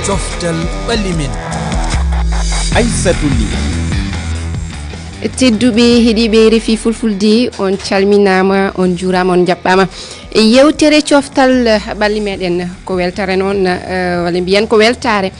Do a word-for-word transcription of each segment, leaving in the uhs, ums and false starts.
Coftal ɓalli men. Aissatouli. Tedduɓe heɗiiɓe refi fulfulde, on calminaama, on njuuraama, on njaɓɓaama. E yewtere coftal ɓalli meɗen, ko weltare noon, eh, walla mbiyen ko weltare,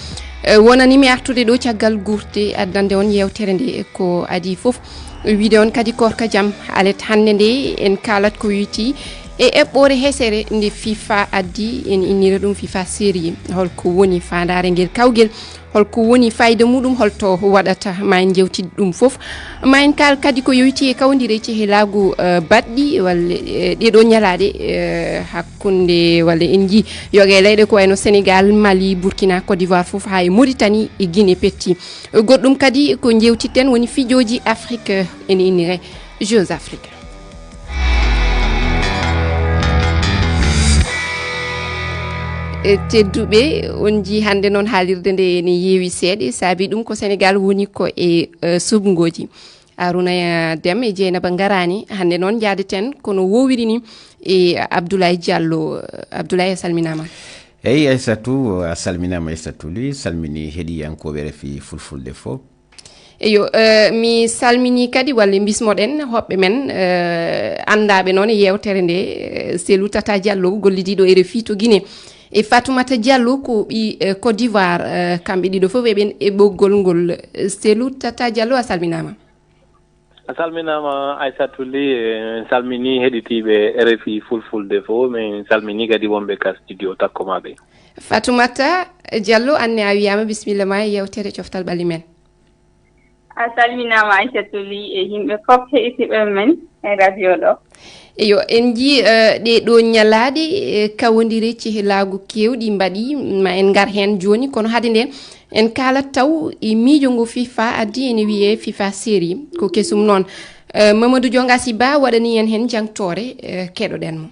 eh, wonani mi artude ɗo caggal gurte addande on yewtere nde. Ko adii fof, wiide on kadi korka jam. Alet hannde nde en kaalat ko weeti e eɓɓoore hesere nde fifa addi, en innira ɗum fifa série. Holko woni faandaare ngel kawgel? Holko woni fayida muɗum? Holto waɗata? Ma en jewtid ɗum fof. Ma en kaal kadi ko yowitii e kawndire cehilaagu, eh, baɗɗi walla, eh, ɗeɗo ñalaaɗe, eh, hakkunde walla en njii yoga e leyɗe ko wayno Sénégal, Mali, Burkina, Côte d'Ivoire fof, haa e Mauritanie e Guinée petti. Goɗɗum kadi ko jewtitten woni fijooji Afrique, ene innire Jeux Afrique. E tedduɓe, on njii hannde noon haalirde nde ene yeewi seeɗa, saabi ɗum ko Sénégal woni ko e, eh, suɓngooji. Arouna Deme e Dieynaba ngaraani hannde noon, njaadeten kono wowiri ni e Abdoulaye Diallo. Abdoulaye, a salminaama. Eyi, Aissatou, a salminaama, Aissatou Ly, salmini heɗiyankooɓe refi fulfulde fof. Eyo, eh, mi salmini kadi, walla mbismoɗen hoɓɓe men, eh, anndaaɓe noon e yewtere nde, eh, Selou Tata Diallo, gollidiiɗo refi to Guinée. E Fatoumata Diallo ko ɓi, eh, Côte d'Ivoire, eh, kamɓe ɗiɗo fof eɓen e ɓoggol ngol. Selou Tata Diallo, a salminaama. A salminaama, Aissatou Ly, eh, en salmini heɗitiiɓe refi fulfulde fof, min salmini kadi wonɓe ka studio takko maɓɓe. Fatoumata Diallo, anne a wiyaama, bisimilla ma e yewtere coftal ɓalli men. A salminaama, Aissatou Ly, e yimɓe fof heɗitiiɓe men e radio ɗo. Eyo, en njii, eh, ɗee ɗoo ñalaaɗe, eh, kawondire cehilaagu keewɗi mbaɗi, ma en ngar heen jooni, kono hade nde en kaalat taw e miijo ngo fifa addi, ene wiyee fifa série. Ko kesum noon. Eh, Mamadou Diongasi Ba waɗani en heen jangtoore, eh, keɗoɗen mo.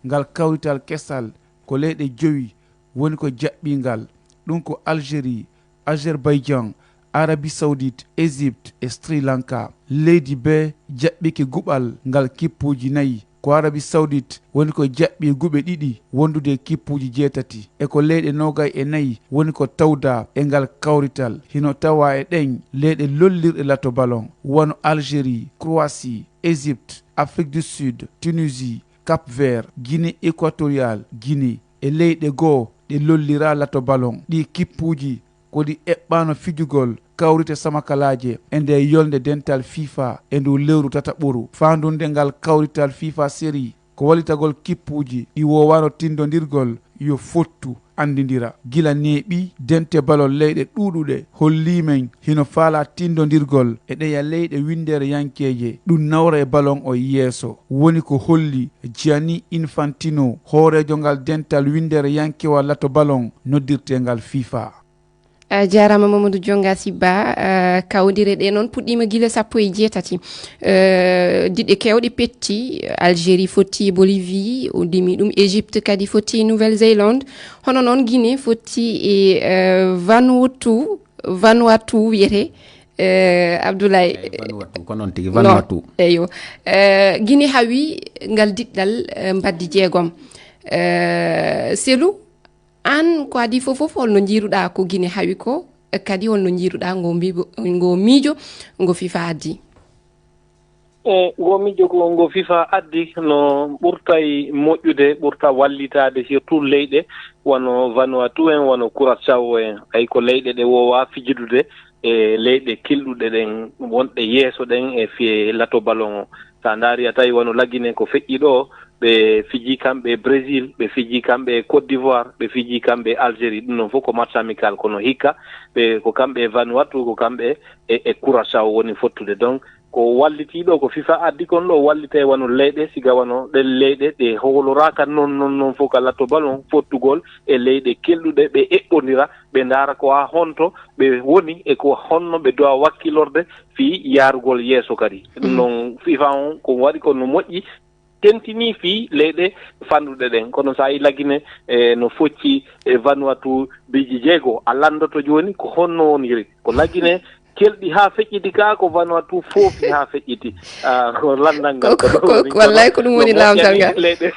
Ngal kawrital kesal ko leyɗe jowi woni ko jaɓɓi ngal. Ɗum ko Algérie, Azerbaïdjan, Arabie Saoudite, Égypte e Sri Lanka. Leydi bee jaɓɓike guɓal ngal kippuuji nayi. Ko Arabie Saoudite woni ko jaɓɓi guɓe ɗiɗi wondude e kippuuji jeetati. E ko leyɗe noogay e nayi woni ko tawdaa e ngal kawrital. Hino tawaa e ɗen leyɗe lollirɗe lato ballon, wano Algérie, Croatie, Égypte, Afrique du Sud, Tunisie, Cap Vert, Guinée Équatoriale, Guinée, e leyɗe goo ɗe lolliraa lato ballon. Ɗii kippuuji ko ɗi eɓɓaano fijugol kawrite samakalaaje e nder yolnde dental fifa e ndu lewru tataɓuru. Faandunde ngal kawrital fifa série ko wallitagol kippuuji ɗi woowaano tinndondirgol yo fottu anndindira. Gila neeɓi, dente ballon leyɗe ɗuuɗuɗe hollii men hino faalaa tinndondirgol e ɗeya leyɗe winndereyankeeje, ɗum nawra e ballon o yeeso. Woni ko holli Gianni Infantino, hooreejo ngal dental winndereyankewal lato ballon noddirteengal fifa. A jaaraama, Mamadou Diongasi Ba. A, kawdire ɗe noon puɗɗiima gila sappo e jeetati. Eh, diɗɗe keewɗe petti, Algérie fotti e Bolivie, o demi ɗum, Égypte kadi fotti e Nouvelle-Zélande, hono noon Guinée fotti e, eh, Vanuatu, Vanuatu wiyetee, eh, Abdoulaye. Eyi, Vanuatu, ko noon tigi, Vanuatu. Eyo. Eh, Guinée hawi ngal diɗɗal, eh, mbaddi jeegom. Eh, Selou, aan, ko adii fof fof, holno njiiruɗaa ko Guinée hawi ko? E kadi holno njiiruɗaa ngo mbiibo-, ngo miijo ngo fifa addi? E ngo miijo ko ngo fifa addi no ɓurtay moƴƴude, ɓurta wallitaade, surtout leyɗe wano Vanuatu en, wano Curaçao en. Ay, ko leyɗe ɗe woowaa fijidude e leyɗe kelɗuɗe ɗen, wonɗe yeeso ɗen e fie lato ballon o. So a ndaari, a tawi wano Lagine ko feƴƴi ɗo, ɓe fiji kamɓe e Brésil, ɓe fiji kamɓe e Côte d'Ivoire, ɓe fiji kamɓe e Algérie. Ɗum ɗon fof ko match amical, kono hikka ɓe, ko kamɓe e Vanuatu, ko kamɓe e, e Curaçao woni fottude. Donc, ko wallitii ɗo, ko fifa addi kon ɗo, wallitay wano leyɗe, siga wano ɗen leyɗe ɗe hooloraaka non, non, non fof ka lato ballon, fottugol e leyɗe kelɗuɗe, ɓe eɓɓondira, ɓe ndaara ko haa honto ɓe woni e ko honno ɓe dowa wakkilorde fii yaarugol yeeso kadi. Ɗum non fifa on ko waɗi kon no moƴƴi, tentinii fii leyɗe fanɗuɗe ɗen. Kono so a yii Lagine, e, no focci e Vanuatu biiji jeego, a lanndoto jooni ko honno woniri. Ko Lagine kelɗi haa feƴƴiti ka, ko Vanuatu foofi haa feƴƴiti. Ah, ko lanndal ngal ko, ko, ko, ko, wallay ko ɗum woni no lamndal ngal. Leyɗe.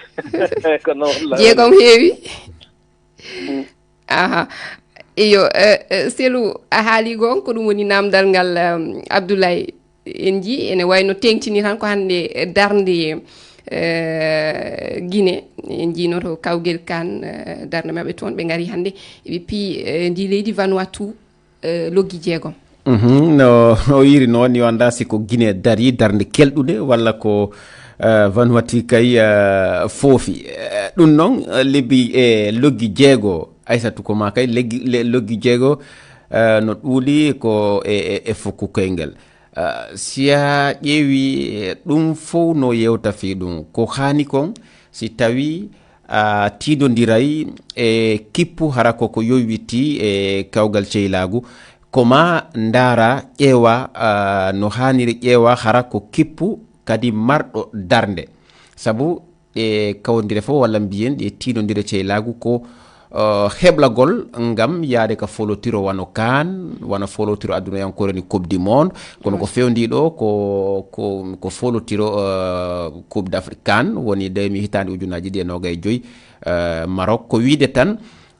Ko no wallay. Jeegom heewi. Mm. Aha. Iyo, eh, eh, Selu, a haali goon, ko ɗum woni naamndal ngal, em, Abdoulaye. En njii ene wayi no teeŋtini tan ko hannde darnde, eh, Guinée. En njii no to kawgel kan, eh, darnde maɓɓe toon, ɓe ngari hannde, ɓe pii, eh, ndi leydi Vanuatu, eh, loggi jeegom. Mhm, no, no o yiri noon, yo annda si ko Guinée darii darnde kelɗunde walla ko, eh, Vanuatu kay, eh, foofi. Eh, ɗum noon, eh, lebbi e loggi jeego, Aysatu, ko maa kay leggi, le-, loggi jeego, eh, no ɗuuɗi ko e, e, e fukku koyngel. Eh, si a ƴeewi, eh, ɗum fof no yewta fii ɗum. Ko haani kon, si tawi a tiindondiray e kippu hara ko ko yowiti e kawgal ceylaagu, ko ma ndaara ƴeewa, ah, no haaniri ƴeewa hara ko kippu kadi marɗo darnde. Sabu ɗe kawondire fof walla mbiyen ɗe tiindondire ceylaagu ko, ah, heblagol ngam yaade ka folotiro wano kaan, wano folotiro adunayankoore ni Coupe du Monde, kono ko fewndii ɗo ko, ko, ko folotiro, ah, Coupe d'Afrique kaan woni de mi hitaande ujunaaji ɗiɗi e noogay e joy, eh, Maroc. Ko wiide tan,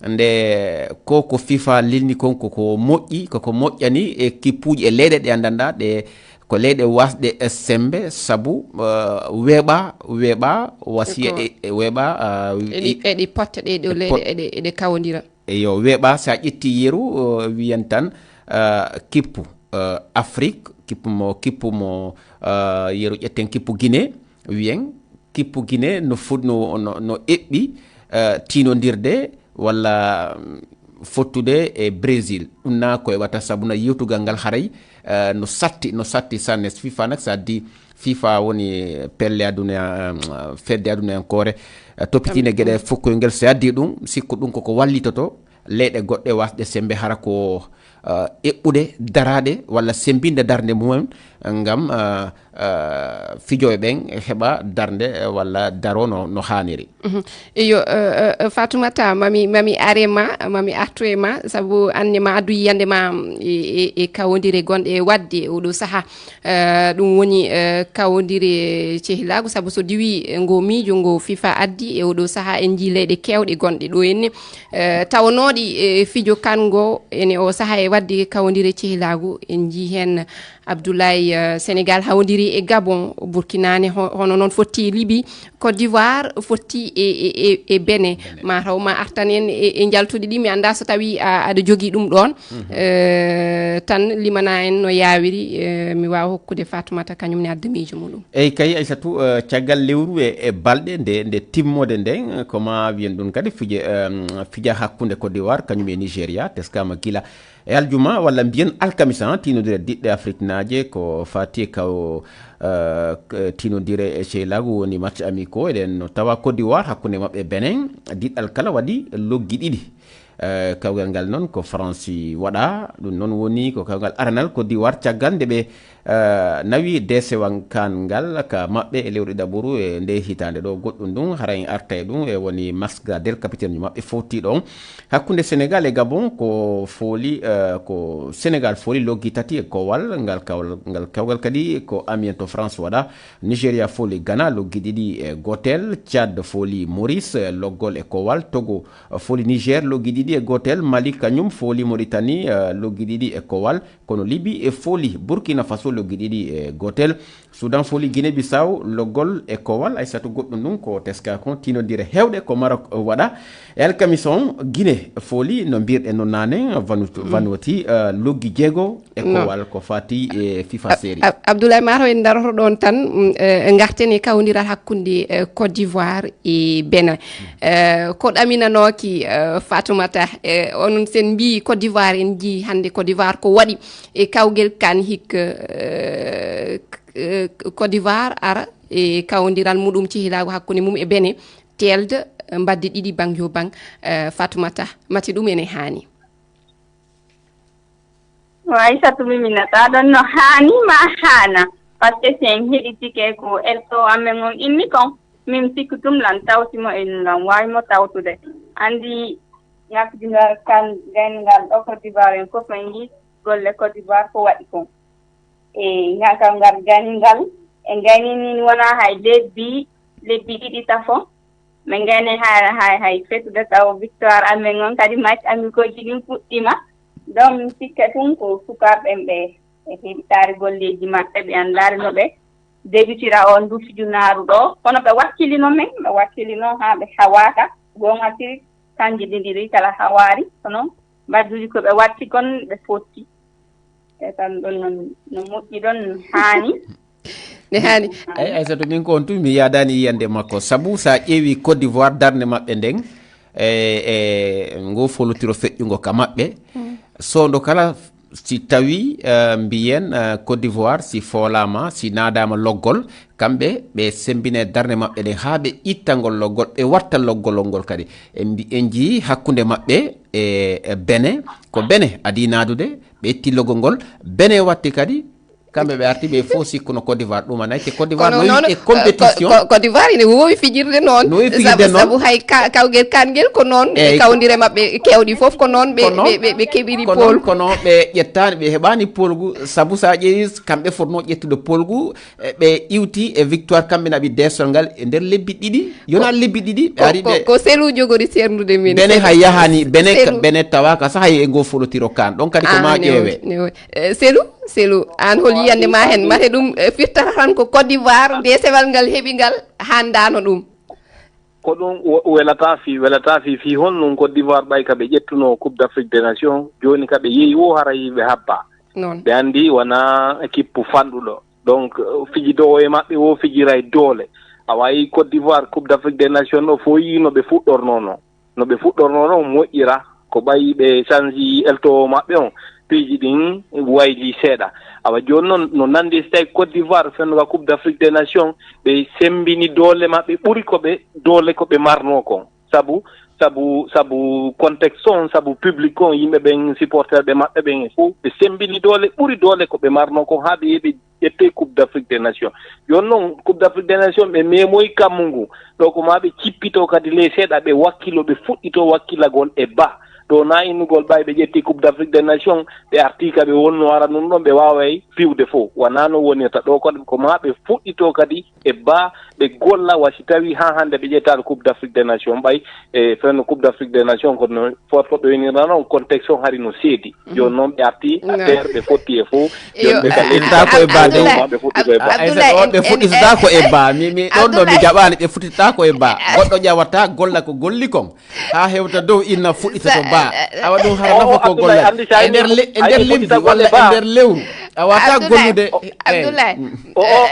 nde ko, ko fifa lelni kon, ko, ko moƴƴi, ko, ko moƴƴani e kippuuji e leyɗe ɗe anndanɗaa, ɗe ko leyɗe waasɗe e semmbe, sabu, eh, weeɓa, weeɓa wasiya Ko e, e weeɓa, ah, eɗi, i-, eɗi potta ɗe ɗo e leyɗe, pot- eɗe, eɗe kawondira. Eyo, weeɓa, so a ƴetti yeru, eh, wiyen tan, eh, kippu, eh, Afrique, kippu mo, kippu mo, eh, yeru ƴetten kippu Guinée, wiyen kippu Guinée no fut-, no, no, no eɓɓi, eh, tiinondirde walla, mm, fottude e Brésil. Ɗum na ko e wata sabu na yewtugal ngal haray, eh, no satti, no satti sanne. fifa nak, so addi fifa woni pelle aduna, eh, fedde adunayankoore, eh, toppitiinde geɗe fukkoyngel. So addi ɗum, sikku ɗum koko wallitoto leyɗe goɗɗe waasɗe semmbe hara ko, eh, eɓɓude daraade walla semmbinde darnde mumen ngam, eh, eh, fijooɓe ɓen heɓa darnde, eh, walla daro no, no haaniri. Mhm. Iyo, eh, eh, Fatoumata, mami, mami are ma, mami artu e ma, sabu anne ma addu yiyande ma e, e, e kawondire gonɗe e waɗde e oɗo saha. Eh, ɗum woni, eh, kawondire cehilaagu, sabu so diwi, eh, ngo miijo ngo fifa addi e oɗo saha, en njii leyɗe keewɗe gonɗe ɗo henne, eh, tawanooɗi, eh, fijo kan ngo ene o saha e waɗde kawondire cehilaagu. En njii heen Abdoulaye, eh, Sénégal hawondiri e Gabon, Burkina ne ho-, hono noon fotti e Libi, Côte d'Ivoire fotti e, e, e, e Benin. Benin. Ma taw ma artan en e, e njaltuɗi ɗi, mi annda so tawi a, aɗa jogii ɗum ɗoon. Mhm. Eh, tan limana en no yaawiri, eh, mi waawa hokkude Fatoumata kañum ne adda miijo muɗum. Eyi kay, Aissatou, eh, caggal lewru e, e balɗe nde, nde timmode nden, ko ma wiyen ɗum kadi fije, em, fija hakkunde Côte d'Ivoire kañum e Nigeria, teskama gila e aljuma walla mbiyen alkamisa, tiinodire diɗɗe Afriknaaje ko fati e kaw, eh, k-, tiinodire e Seylagu woni match amicaux. Eɗen no tawa Côte d'Ivoire hakkunde maɓɓe e Benin, diɗɗal kala waɗi loggi ɗiɗi. Eh, kawgal ngal noon ko Faransi waɗa, ɗum noon woni ko kawgal aranal Côte d'Ivoire caggal nde ɓe, eh, nawi desewa kan ngal ka maɓɓe e lewru ɗiɗaɓuru e nde hitaande ɗo. Goɗɗum ɗum hara en arta e ɗum e woni Masga Del, capitaine maɓɓe fowti ɗon. Hakkunde Senegal e Gabon ko fooli, eh, ko Senegal fooli loggi tati e kowal ngal kawal, ngal kawgal kadi ko Amiens to France waɗa. Nigeria fooli Ghana loggi ɗiɗi e gotel, Tchad fooli Maurice, eh, loggol e kowal, Togo, eh, fooli Niger loggi ɗiɗi e gotel, Mali kañum fooli Mauritanie, eh, loggi ɗiɗi e kowal, kono Libi e fooli Burkina Faso loggi ɗiɗi e gotel. Sudan fooli Guinée Bissau loggol e kowal. Aysatu, goɗɗum ɗum ko teska kon, tinodire hewɗe ko Maroc waɗa. E alkamis on, Guinée fooli, no mbirɗen no nane, Vanuatu, Vanuati, eh, loggi jeego e kowal ko fati e fifa série. Abdoulaye Maro, en daroto ɗon tan, mm, eh, ngarten e kawdiral hakkunde, eh, Côte d'Ivoire e Benin. Eh, ko ɗaminanooki, eh, Fatoumata, eh, onon sen mbii Côte d'Ivoire, en njii hannde Côte d'Ivoire ko waɗi e kawgel kan hik, eh, k-, eh, Côte d'Ivoire ara e kawdiral muɗum cehilaagu hakkunde mum e Benin, teelde, eh, mbaddi ɗiɗi bang yo bang, eh, Fatoumata, mati ɗum ene haani? Wa Aissatou, Miminata, ɗon no haani ma haana, parce que si en heɗitike ko elto amen on inni kon, min sikku tum lan tawti mo en lan waawi mo tawtude. Anndi ŋakdingal kan gayningal ɗo Côte d'Ivoire en fof en yii golle Côte d'Ivoire ko waɗi kon. E ŋakal ngal gayningal, e gaynini wonaa hay lebbi, lebbi ɗiɗi tafo. Min ngayni hay, hay, hay fetude taw victoire amen on kadi match amicaux ji ɗin puɗɗima. Donc, mi sikka tun ko sukaaɓe ɓen ɓe e heɓitaare golleeji maɓɓe, ɓe anndaali no ɓe debitira on ndu fijunaaru ɗo. Kono ɓe wakkilino men, ɓe wakkilino haa ɓe hawaaka. Goonga tiri, kanji ɗiɗi ɗi kala hawaari. Kono mbadduji ko ɓe watti kon, ɓe fotti. E tan ɗon non no moƴƴi ɗon haani. Ne haani. Eyi, Aysatu, min ko on tun mi yaadaani yiyannde makko. Sabu so a ƴeewi Côte d'Ivoire, darnde maɓɓe nden, e, e ngo folotiro feƴƴungo ka maɓɓe. Soondo kala, si tawi, eh, mbiyen, eh, Côte d'Ivoire, si foolaama, si naadaama loggol, kamɓe ɓe sembine darnde maɓɓe nden haa ɓe itta ngol loggol, ɓe watta loggol ngol kadi. En mbi-, en njii hakkunde maɓɓe e, e Benin, ko Benin adii naadude, ɓe itti loggol ngol, Benin watti kadi, kamɓe ɓe arti ɓe fof sikkuno Côte d'Ivoire ɗumanay, te Côte d'Ivoire no yiɗi e compétition. Ko, Côte d'Ivoire ine woowi fijirde noon. No woowi fijirde noon. Sabu hay ka-, kawgel kangel ko noon, e kawndire maɓɓe kewɗi fof ko noon ɓe, ɓe, ɓe, ɓe keɓiri pool. Kono ɓe ƴettaani, ɓe heɓaani poolgu, sabu so a ƴeewi kamɓe fotnoo ƴettude poolgu, e ɓe iwti e victoire kamɓe naɓi deesol ngal e nder lebbi ɗiɗi, yona lebbi ɗiɗi, ɓe ari ɓe. Ko Selu jogori sernude min. Bene hay yahani, Bene, Bene tawaaka saha e ngo folotiro kan. Ɗon kadi ko ma ƴeewe. Eh, Selu, Selu, aan hol yiyannde ma heen? Mate ɗum, eh, firtata tan ko Côte d'Ivoire, deesewal ngal heɓi ngal, handaano ɗum. Ko ɗum we-, welata fii, welata fii, fii honɗum Côte d'Ivoire ɓay ka ɓe ƴettuno Coupe d'Afrique des Nations, jooni ka ɓe yehi wo hara yiɓe habba. Noon. Ɓe anndi wona équipe fanɗuɗo. Donc, eh, fijidoowo e maɓɓe wo fijiray doole. A wayi Côte d'Ivoire, Coupe d'Afrique des Nations ɗo fof yii no ɓe fuɗɗornono. No ɓe fuɗɗornono moƴƴira, ko ɓayi ɓe sanji eltowo maɓɓe on, piiji ɗin wayli seeɗa. Awa jooni noon, no nandi e si tawi Côte d'Ivoire fennuka Coupe d'Afrique des Nations, ɓe sembini doole maɓɓe ɓuri ko ɓe, doole ko ɓe marno kon. Sabu, sabu, sabu contexte on, sabu public on, yimɓe ɓen, supporter ɓe maɓɓe ɓen e fof, ɓe sembini doole ɓuri doole ko ɓe marno kon, haa ɓe yeɓi ƴettee Coupe d'Afrique des Nations. Jooni noon, Coupe d'Afrique des Nations, ɓe memoyi kammu ngu. Ɗo ko maa ɓe cippito kadi ley seeɗa, ɓe wakkilo, ɓe fuɗɗito wakkilagol e baa. Ɗo na innugol ɓay ɓe ƴetti Coupe d'Afrique des Nations, ɓe artii ka ɓe wonno ara nun ɗon, ɓe waaway fiwde fof. Wanaa no wonirta ɗo, ko, ko maa ɓe fuɗɗito kadi e baa, ɓe golla wa si tawi haa hannde ɓe ƴettaano Coupe d'Afrique des Nations ɓay, e fenno Coupe d'Afrique des Nations, kono fof ko ɓe winirnoo noon, contexte on hari no seedi. Jooni noon ɓe artii, a terre ɓe fotti e fof. Jooni ɓe ka leydi fuɗɗitata ko e baa de. Ɓe fuɗɗitata ko e baa. Aysata, on ɓe fuɗɗitata ko e baa. Mi, mi, ɗon ɗo mi jaɓaani, ɓe fuɗɗitata ko e baa. Goɗɗo ƴawata, golla ko golli kon. Haa hewta dow inna fuɗɗita to baa. Awa ɗum hara nafa ko golla. E nder le-, e nder lebbi walla e nder lewru. A wata gollude. Abdoulaye. O, o,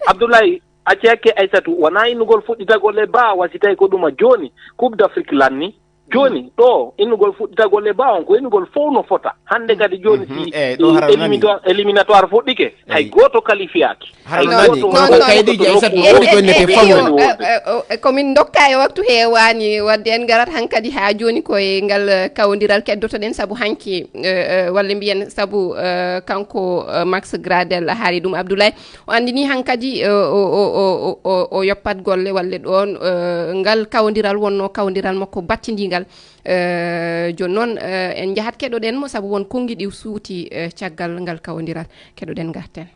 Abdoulaye, acce hakke Aysatu, wona innugol fuɗɗitagol e baa, wa si tawi ko ɗuma jooni, Coupe d'Afrique lanni. Jooni, ɗo, innugol fuɗɗitagol e baa on, ko innugol fof no fota. Hannde kadi jooni, si, si élimito-, éliminatoire fuɗɗike, hay gooto qualifiaaki. Hara no nani, kono ko kaydiiji Aysatu woni ko innete famɗude. Ko min ndokka e waktu heewaani, wadde en ngarat hankadi haa jooni ko e ngal, eh, kawondiral keddotoɗen, sabu hanki, eh, eh, walla mbiyen sabu, eh, kanko, eh, Max Gradel haali ɗum Abdoulaye. O anndini hankadi, eh, o, o, o, o, o, o yoppat golle walle ɗoon, eh, ngal kawondiral wonno kawondiral makko battindiingal. Eh, jooni noon, eh, en njahat keɗoɗen mo sabu won konngi ɗi suuti, eh, caggal ngal kawondiral. Keɗoɗen ngarten.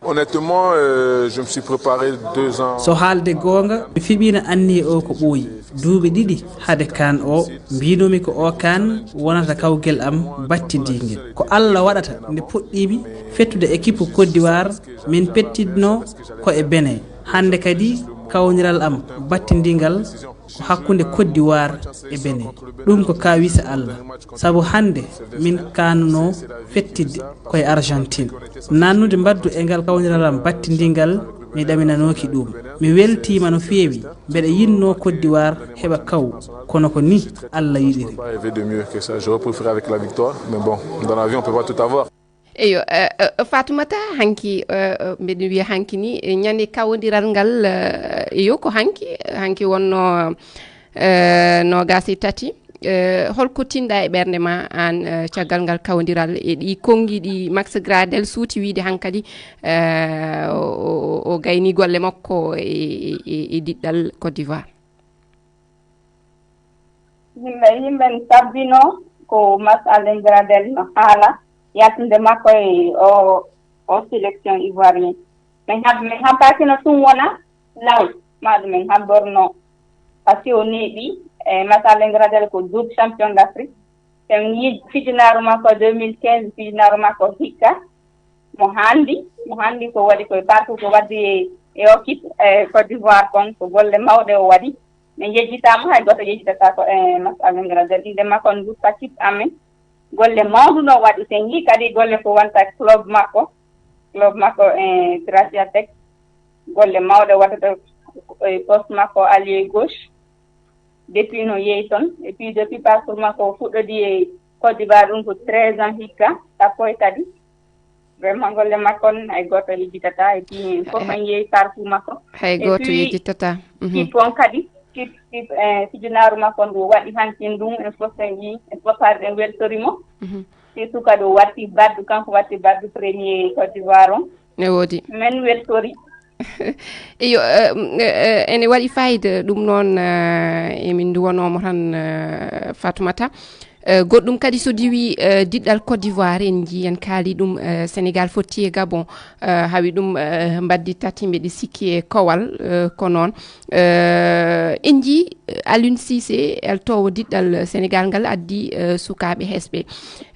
Honnêtement, euh, je me suis préparé deux ans. So haalde goonga, mi fiɓiino anniye o ko ɓooyi. Duuɓi ɗiɗi hade kaan o, mbiinoomi ko o kaan wonata kawgel am battindiingel. Ko Alla waɗata nde puɗɗiimi fettude ekipu Côte d'Ivoire, min pettidno ko e Benin. Hannde kadi kawniral am battindiingal ko hakkunde Côte d'Ivoire e Benin. Ɗum ko kaawisa Alla, sabu hannde min kaanunoo fettidde ko e Argentine. Naannude mbaddu e ngal kawniral am battindiingal, mi ɗaminanooki ɗum. Mi weltiima no feewi, mbeɗa yinnoo Côte d'Ivoire heɓa kaw, kono ko ni Alla yiɗiri. Pas rêvé de mieux que ça. J'aurais préféré avec la victoire, mais bon, dans la vie, on peut pas tout avoir. Eyo, eh, eh, Fatoumata, hanki, eh, eh, mbeɗa wiya hanki ni, eh, ñande kawondiral ngal, eh, eyo, ko hanki, hanki wonno, eh, noogaas e tati. Eh, holko tinɗa e ɓernde ma aan, eh, caggal ngal kawondiral e ɗi konngi ɗi Max Gradel suuti wiide hankadi, eh, o, o, o gayni golle makko e, e, e, e diɗɗal Côte d'Ivoire? Yimɓe, yimɓe no tabbino ko Max Alain Gradel no haala yaltude makko e o, o sélection ivoirienne. Min hab-, min habbaaki no ɗum wona law, ma ɗum min habborno. Parce que o neeɓi e Masalenga Radel ko double champion d'Afrique. Sen yi fijinaaru makko deux mille quinze, fijinaaru makko hikka mo handi, mo handi ko waɗi ko e parcours ko waddi e, e o kip e Côte d'Ivoire kon, ko golle mawɗe o waɗi. Min yejjitaama, hay gooto yejjitata ko e Masalenga Radel. Inde makko on groupe Sakib amen. Golle mawɗo no waɗi, sen yi kadi golle ko wonta club makko, club makko e Gracia Tech. Golle mawɗe waɗata e poste makko allié gauche. Depuis no yehi toon, et puis depuis parcours makko o fuɗɗodi e Côte d'Ivoire, ɗum ko treize ans hikka, sappo e tati. Vraiment golle makko on hay gooto yejjitata, et puis en fof en yehi parcours makko. Hay Et gooto puis, yejjitata. Mhm. Kip on kadi, kip, kip, eh, fijinaaru makko ndu waɗi hankin ɗum, en fof en yi, en fof har en weltori mo. Mhm. Surtout kadi o watti baddu, kanko watti baddu premier Côte d'Ivoire on. Ne woodi. Men weltori. Iyo, eh, eh, eh, ene waɗi fayida ɗum noon, eh, emin nduwanoomo tan, eh, Fatoumata. Eh, goɗɗum kadi so diwi, eh, diɗɗal Côte d'Ivoire, en njii, en kaali ɗum, eh, Sénégal fotti e Gabon, eh, hawi ɗum, eh, mbaddi tati mbeɗe sikki e kowal, eh, ko noon. Eh, en njii, eh, Aliou Cissé, eltoowo diɗɗal Sénégal ngal, addi, eh, sukaaɓe hesɓe.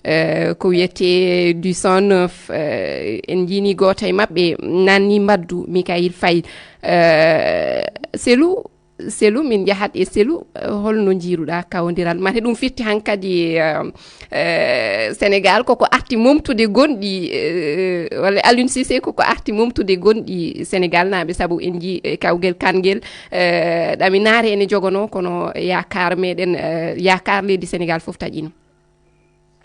Eh, ko wiyetee du cent neuf, eh, en njiini gooto e maɓɓe nanni mbaddu, Mikayil Faye. Eh, Selu, Selu, min njahat e Selu, eh, holno njiiruɗaa kawondiral? Mate ɗum firti hankadi, eh, eh, Sénégal koko arti momtude gonɗi, eh, walla Aliou Cissé koko arti momtude gonɗi Sénégal naaɓe, sabu en njii, eh, kawgel kangel, eh, ɗaminaare ene jogonoo, kono yaakaar meɗen, eh, yaakaar leydi Sénégal fof taƴino.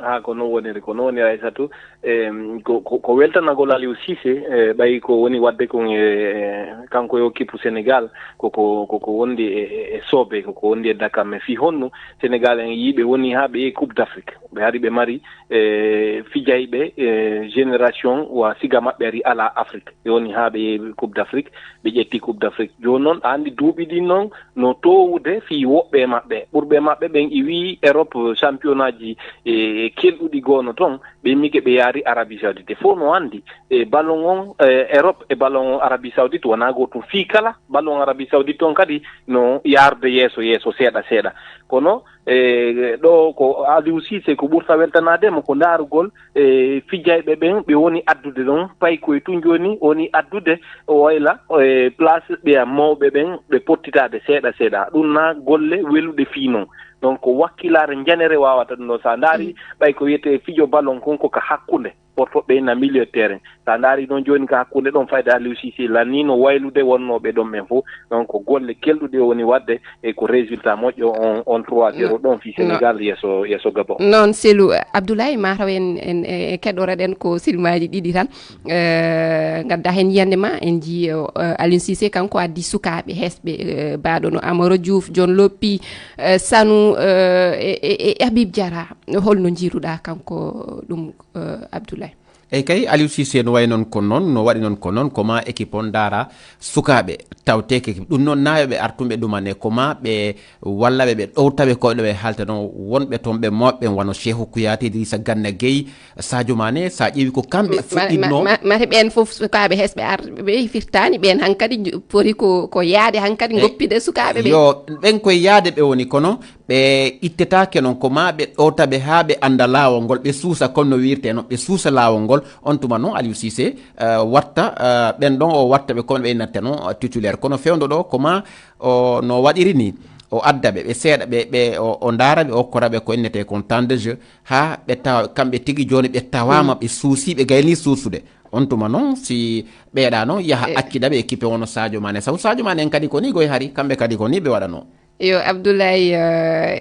Ha, ko noon woniri, ko noon woniri, Aysatu. Em, ko, ko, ko weltanagol Aliou Cissé, e, ɓay ko woni waɗde kon e, e, kanko yo kippu Sénégal, ko, ko, ko, ko wondi e, e, e Sobe, ko, ko wondi e Dakar. Mais fii honno Sénégal en yiiɓe woni haa ɓe yehi Coupe d'Afrique. Ɓe hari ɓe mari, e, fijayɓe, e, génération wa siga maɓɓe ari alaa Afrique. Ɓe woni haa ɓe yehi Coupe d'Afrique, ɓe ƴetti Coupe d'Afrique. Jooni noon, a anndi duuɓi ɗin noon, no toowude fii woɓɓe e maɓɓe. Ɓurɓe e maɓɓe ɓen iwi Europe, championnat ji, e, e kelɗuɗi goono toon, ɓe immike ɓe yaari Arabie Saoudite. Fof no anndi, e, ballon on, e, Europe e ballon on Arabie Saoudite wonaa gootum. Fii kala ballon Arabie Saoudite on kadi no yaarude yeeso, yeeso seeɗa, seeɗa. Kono, e, ɗo ko Aliou Cissé ko ɓurta weltanaade mo ko ndaarugol, e, fijayɓe ɓen ɓe woni addude ɗon, pay koye tun jooni woni addude o wayla, e, place ɓeya mawɓe ɓen ɓe pottitaade seeɗa seeɗa. Ɗum na golle weluɗe fii non. Donc ko wakkilaare njanere waawata ɗum ɗon. So a ndaari, ɓay ko wiyetee fijo ballon kon ko ka hakkunde, porto ɓe na milieu terrain. So a ndaari noon jooni ka hakkunde ɗon, fayda Aliou Cissé lannii no waylude wonnooɓe ɗon ɓen fof. Donc ko golle kelɗuɗe o woni waɗde, e ko résultat moƴƴo on, on trois zéro ɗon fii Sénégal yeeso, yeeso Gabon. Noon Selu Abdoulaye, mataw en, en, e keɗoreɗen ko silmaaji ɗiɗi tan. Eh, ngadda heen yiyannde ma, en njii, eh, Aliou Cissé kanko addi sukaaɓe hesɓe, eh, baaɗo no Amara Diouf, John Lopy, eh, Sanu, eh, e, e, e Habib Diarra. Holno njiiruɗaa kanko ɗum, eh, Abdoulaye? Eyi kay, Aliou Cissé no wayi noon ko noon, no waɗi noon ko noon, ko ma équipe on ndaara sukaaɓe tawteeke équipe. Ɗum noon, na yo ɓe artu ɓe ɗumane, ko ma ɓe walla ɓe, ɓe ɗowta ɓe koyɗe ɓe haalta noon wonɓe toon ɓe mawɓe ɓen wano Cheikhou Kouyaté, Idrissa Gana Gueye, Sadio Mané, so a ƴeewi ko kamɓe fuɗɗinnoo. Ma-, ma-, ma-, mate ɓeen fof sukaaɓe hesɓe arɓe ɓe firtaani, ɓeen hankadi nju-, poti ko, ko yaade hankadi. Eh, ngoppide sukaaɓe ɓe. Yo, ɓen koye yaade ɓe woni, kono ɓe ittetaake noon, ko ma ɓe ɗowta ɓe haa ɓe annda laawol ngol, ɓe suusa comme no wiirtee noon, ɓe suusa laawol ngol. On tuma noon Aliou Cissé, eh, watta, eh, ɓen ɗon o watta ɓe comme ɓe natta noon, eh, titulaire. Kono fewndo ɗo, ko ma o no waɗiri ni, o adda ɓe, ɓe seeɗa, ɓe, ɓe, o, o ndaara ɓe, o okkora ɓe ko innetee kon temps de jeu, haa ɓe tawa, kamɓe tigi jooni ɓe tawaama, ɓe suusii, ɓe gaynii suusude. On tuma noon, si ɓeeɗa noon, yaha accida ɓe équipe wano Sadio Mané. Sabu Sadio Mané en kadi ko ni goy hari, kamɓe kadi ko ni ɓe waɗanoo. Yo, Abdoulaye, eh,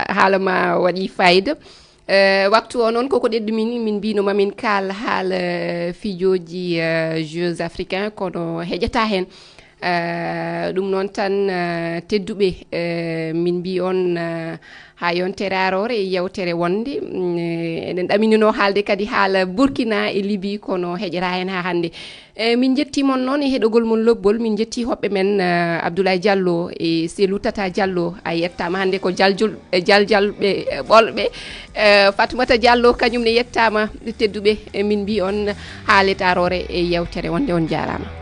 haala ma waɗi fayida. Eh, waktu o noon koko ɗeɗɗu min, min mbino mamin kaal haala, eh, fijooji, eh, Jeux africains, kono heƴata heen. Eh, ɗum noon tan, eh, tedduɓe, eh, min mbi on, eh, haa yontere aroore e yewtere wonde. Mm, eh, eɗen ɗaminino haalde kadi haala Burkina e Libi, kono heƴata heen haa hannde. Eh, min njetti mon noon e heɗogol mon lobbol. Min njetti hoɓɓe men, eh, Abdoulaye Diallo e Selou Tata Diallo. A yettaama hannde ko jaljul-, eh, jaljal ɓe, eh, ɓolɓe. Eh, Fatoumata Diallo kañum ne yettaama, tedduɓe. Eh, min mbi on haa letaroore e yewtere wonde on jaaraama.